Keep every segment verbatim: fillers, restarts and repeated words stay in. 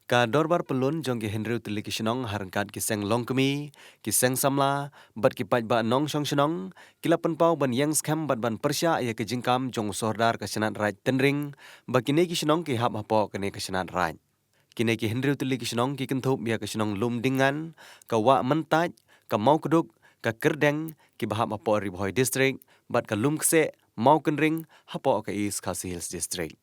Ka dorbar pyllun jong ki hynriew tylli ki shnong ha ryngkat ki seng longkmie, ki seng samla bad ki paidbah nongshong shnong ki la pynpaw ban ïeng skhem bad ban pyrshah ïa ka jingkam jong u sordar ka shnat raij Tynring ba kine ki shnong ki hap hapoh kane ka shnat raij. Kine ki hynriew tylli ki shnong ki kynthup ïa ka shnong Lumdingan, ka Wah Myntait, ka Mawkduk, ka Kyrdeng kiba hap hapoh Ri Bhoi District bad ka Lumkseh, Mawkynring hapoh ka East Khasi Hills District.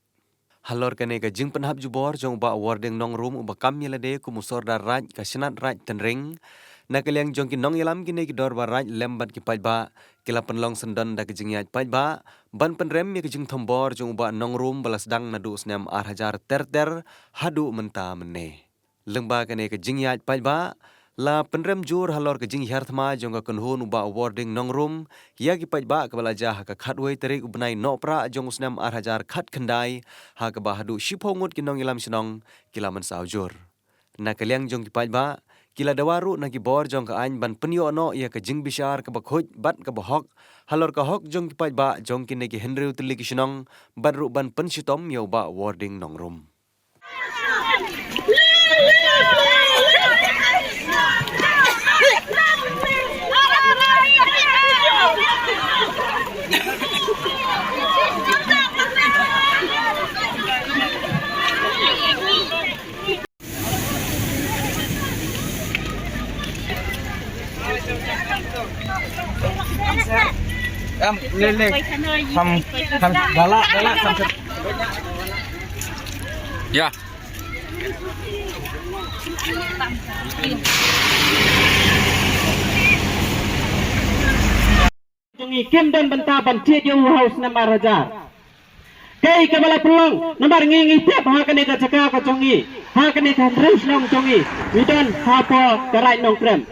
Halor kane ka jingpynhap jubor jong u Bah Warding Nongrum uba kam ïa lade kum u sordar raij ka shnat raij Tynring, na ka liang jong ki nongïalam kine ki dorbar raij lem bad ki paidbah ki la pynlong syndon da ka jingïaid paidbah ban pynrem ïa ka jingthombor jong u Bah Nongrum ba la sdang naduh u snem ar hajar ter ter haduh mynta mynne. Lyngba kane ka jingïaid paidbah la pynrem jur halor ka jinghiar thma jong ka kynhun u Bah Warding Nongrum ïa ki paidbah kaba la jia ha ka khatwei tarik u bnai Nohprah jong u snem ar hajar khatkhyndai, ha kaba haduh shiphew ngut ki nongïalam shnong ki la mynsaw jur. Na ka liang jong ki paidbah ki la dawa ruh na ki bor jong ka aiñ ban pynïoh noh ïa ka jingbishar kaba khuid bad kaba hok halor ka hok jong ki paidbah jong kine ki hynriew tylli ki shnong bad ruh ban pynshitom ïa u Bah Warding Nongrum. Em, le, le. Ham, ham, dala, dala, ham. Ya. Jong ngi kim don bynta ban jied ïa u ha u snem ar hajar. Kaei kaba la pynlong namar ngi ngi tip ha kane ka jaka ka jong ngi, ha kane ka hynriew shnong jong ngi, ngi don hapoh ka raij Nongkrem.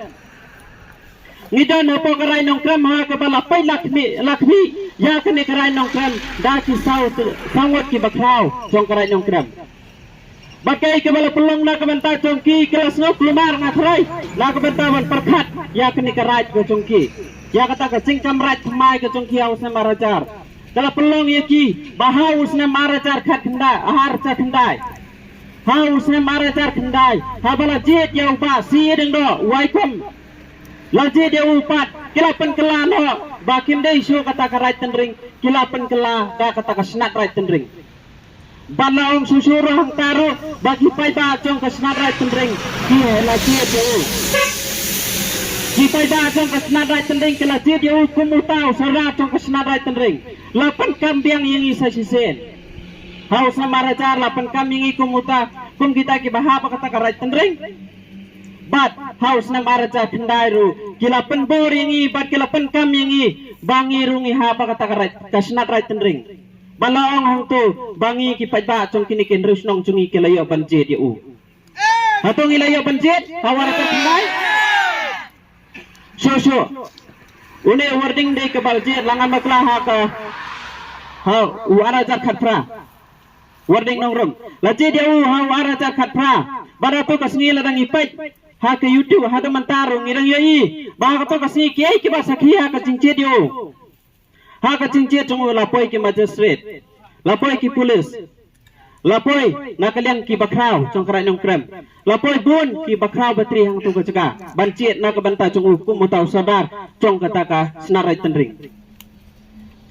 Ngi don hapoh ka raij Nongkrem ha kaba la peit la khmih, la khmih ïa kane ka raij Nongkrem da ki saw, saw ngut ki bakhraw jong ka raij Nongkrem. Bad kaei kaba la pynlong na ka bynta jong ki, ki la sngewkulmar, nga tharai, na ka bynta ban pyrkhat ïa kane ka raij ka jong ki, ïa kata ka jingkam raij thymmai ka jong ki ha u snem ar hajar. Ka la pynlong ïa ki ba ha u snem ar hajar khatkhyndai, ar hajar khyndai, ha u snem ar hajar khyndai, haba la jied ïa u Bah C. Lyngdoh, u Waikom, la jied ïa u pat, ki la pynkylla noh ba kim dei shuh kata ka raij Tynring, ki la pynkylla da kata ka shnat raij Tynring. Bad la ong shuh shuh ruh hangta ruh ba ki paidbah jong ka shnat raij Tynring ki la jied ïa u. Ki paidbah jong ka shnat raij Tynring ki la jied ïa u kum uta u sordar jong ka shnat raij Tynring. La pynkam biang ïa ngi sa shisien. Ha u snem ar hajar la pynkam ïa ngi kum uta, kum kita kiba hap ha kata ka raij Tynring. Bad ha u snem ar hajar khyndai ruh ki la pynbor ïa ngi bad ki la pynkam ïa ngi ba ngi ruh ngi hap ha kata ka raij, ka shnat raij Tynring. Ba la ong hangto ba ngi ki paidbah jong kine ki hynriew shnong jong ngi ki la ïoh ban jied ïa u. Hato ngi la ïoh ban jied ha u ar hajar khyndai? Shuh shuh. Une u Warding dei kaba la jied, la ngan bakla ha ka, ha u ar hajar khatphra. Warding Nongrum la jied ïa u ha u ar hajar khatphra. Bad hato ka sngi lada ngi peit ha ka YouTube haduh mynta ruh ngi dang ïohi ba ha kato ka sngi kiei kiba sakhi ha ka jingjied ïa u. Ha ka jingjied jong u la poi ki magistrate, la poi ki pulit, la poi na ka liang ki bakhraw jong ka raij Nongkrem, la poi bun ki bakhraw batri hangto ka jaka ban jied na ka bynta jong u kum uta u sordar jong kata ka shnat raij Tynring.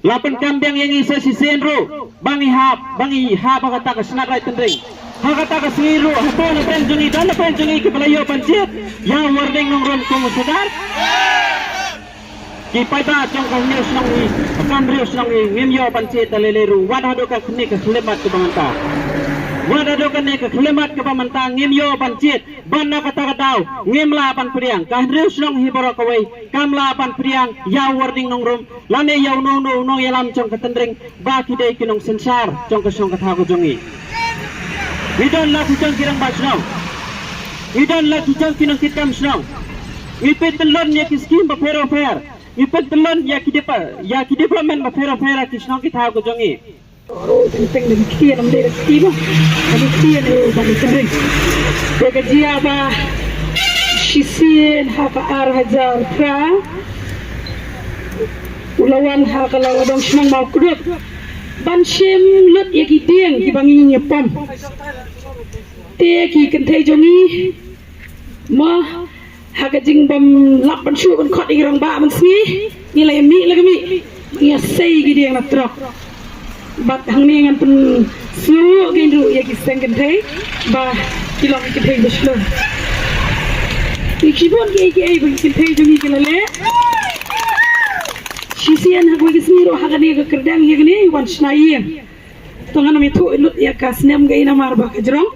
La pynkam biang ïa ngi sa shisien ruh ba ngi hap, ba ngi hap ha kata ka shnat raij Tynring. Ha kata ka sngi ruh hato na pdeng jong ngi don na pdeng jong ngi kiba la ïoh ban jied ïa u Warding Nongrum kum u sordar? Ki paidbah jong ka hynñiew shnong hi, ka hynriew shnong hi, ngim ïoh ban jied da lei lei ruh wat haduh kane ka khyllipmat kaba mynta. Wat haduh kane ka khyllipmat kaba mynta ngim ïoh ban jied. Bad na kata ka daw ngim lah ban pdiang, ka hynriew shnong hi baroh kawei kam lah ban pdiang ïa u Warding Nongrum lane ïa uno uno u nongïalam jong ka Tynring ba ki dei ki nongsynshar jong ka shnong ka thaw ka jong ngi. Ngi don la ki jong ki rangbah shnong, ngi don la ki jong ki nongkitkam shnong. Ngi pyntyllun ïa ki skim bapher bapher, ngi pyntyllun ïa ki depa-, ïa ki development bapher bapher ha ki shnong ki thaw ka jong ngi. Ruh teng teng da ki ktien, ym dei da ki kti ba, da ki ktien ruh ba ki kren. Te ka jia ba shisien ha ka ar hajar phra u la wan ha ka Lawladong Shnong Mawkduk ban shim lut ïa ki dieng kiba ngi ïa pom. Te ki kynthei jong ngi, mo, ha ka jingbym lap ban shu ban khot ïa ki rangbah ban sngi, ngi la ïa mih la ka mih, ngi ïa sei ki dieng na trok. Bad hangne ngan pynsngew kein ruh ïa ki seng kynthei ba ki long ki kynthei ba shlur. Ki shibun kiei kiei ba ki kynthei jong ngi ki la leh. Shisien ha kawei ka sngi ruh ha kane ka kyrdan ïa kane wan shna ïing. To ngan ym ïathuh lut ïa ka snem ka i namar ba ka jrong.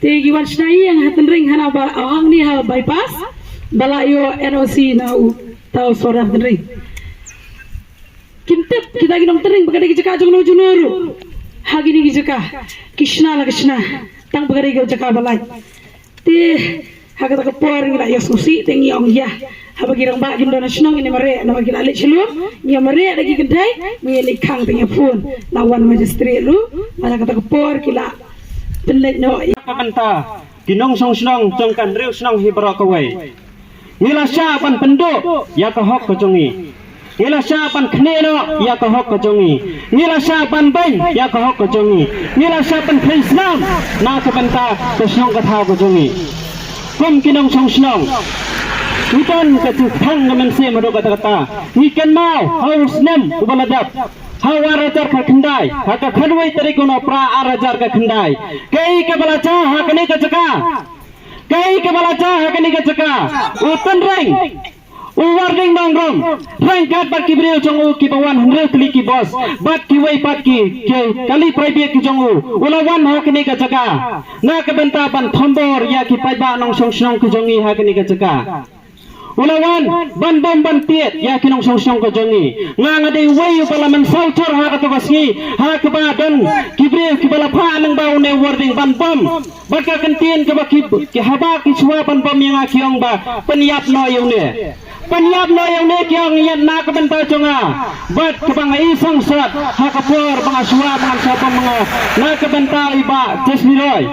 Te ki wan shna ïing ha Tynring hana ba hangne ha bypass ba la ïoh N O C na uta u sordar Tynring. Kim tip kita ki nongtynring ba ka dei ka jaka jong no jong no ruh. Ha kine ki jaka ki shna la ka shna tang ba ka dei ka jaka ba lait. Te ha kata ka por ngi la ïohsngew sih te ngi ong ïa, haba ki rangbah kim don ha shnong ngi mareh namar ki la leit sha lum, ngi mareh da ki kynthei, ngi leit khang te ngi phone na u wan magistrate ruh. Ba ha kata ka por ki la pynleit noh ïa ka bynta ki nongshong shnong jong ka hynriew shnong hi baroh kawei. Ngi la shah ban pynduh ïa ka hok ka jong ngi. Ngi la shah ban khnieh noh ïa ka hok ka jong ngi. Ngi la shah ban beiñ ïa ka hok ka jong ngi. Ngi la shah ban kheiñ snam na ka bynta ka shnong ka thaw ka jong ngi. Kum ki nongshong shnong, ngi don ka jingthang ka mynsiem haduh katta katta. Ngi kynmaw ha u snem uba la dep, ha u ar hajar khatkhyndai, ha ka khatwei tarik u Nohprah ar hajar khatkhyndai, kaei kaba la jia ha kane ka jaka. Kaei kaba la jia ha kane ka jaka? U Tynring, u Warding Nongrum, ryngkat bad ki briew jong u kiba wan hynriew tylli ki bos bad kiwei pat ki, ki kali private ki jong u, u la wan ha kane ka jaka na ka bynta ban thombor ïa ki paidbah nongshong shnong ki jong ngi ha kane ka jaka. U la wan ban bom ban tied ïa ki nongshong shnong ka jong ngi. Nga nga dei uwei uba la mynsaw jur ha kato ka sngi ha kaba don ki briew kiba la phah lyngba une u Warding ban bom bad ka kyntien kaba ki, ki haba ki shuwa ban bom ïa nga ki ong ba pynïap noh ïa une. Pynïap noh ïa une ki ong ïa na ka bynta jong nga. Bad kaba nga i sangsot ha ka por ba nga shuwa ba ngan shah bom nga na ka bynta i Bah Jesli Roy,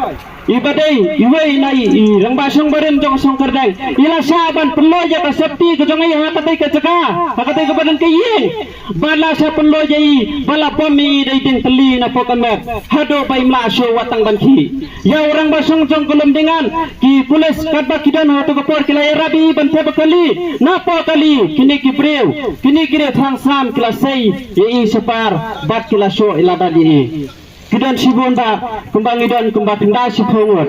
iba dei iwei na i, i rangbah shong barim jong ka Songkyrdain, i la shah ban pynlong ïa ka safety ka jong i ha katei ka jaka, ha katei kaba don ka ïing. Ba la shah pynlong ïa i ba la bom ïa i da i dieng tylli na poh ka met haduh ba im lah shuh wat tang ban khih. Ïa u rangbah shong jong ka Lumdiengan, ki pulit katba ki don ha kato ka por ki la ïarap ïa i ban thep kali na poh kali. Kine ki briew, kine ki briew thrang sam ki la sei ïa i shabar bad ki la shoh ïa lada ïa i. Ki don shibun ba kumba ngi don kumba khyndai shiphew ngut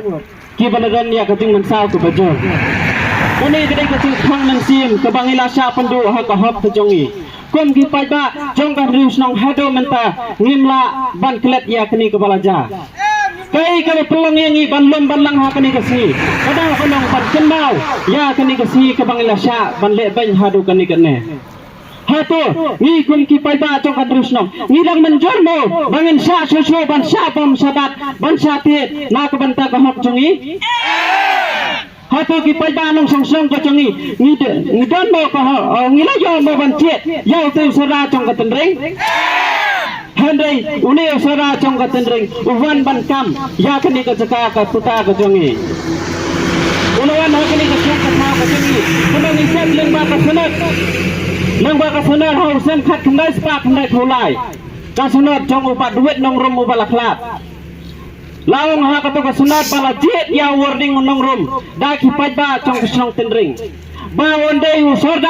kiba la don ïa ka jingmynsaw kaba jur. Kane ka dei ka jingthang mynsiem kaba ngi la shah pynduh ha ka hok ka jong ngi. Kum ki paidbah jong ka hynriew shnong haduh mynta ngim lah ban klet ïa kane kaba la jia. Kaei kaba pynlong ïa ngi ban lum ban lang ha kane ka sngi? Ka dei ka long ban kynmaw ïa kane ka sngi kaba ngi la shah ban leh beiñ haduh kane kane. Hato ngi kum ki paidbah jong ka hynriew shnong ngi dang mynjur mo ba ngin shah shuh shuh ban shah bom shah bat ban shah tied na ka bynta ka hok jong ngi? Hato ki paidbah nongshong shnong ka jong ngi, ngi de, ngi don mo ka ho, ngi la ïoh mo ban tied ïa uto u sordar jong ka Tynring? Hynrei une u sordar jong ka Tynring u wan ban kam ïa kane ka jaka ka puta ka jong ngi. U la wan ha kane ka jaka ka jong ngi. Kumba ngi check lyngba ka sanad, lyngba ka sanad ha u snem khatkhyndai spah khyndaiphew lai, ka sanad jong u Bah Dewit Nongrum uba la khlad. La ong ha kato ka sanad ba la jied ïa u Warding Nongrum da ki paidbah jong ka shnong Tynring ba un dei u sordar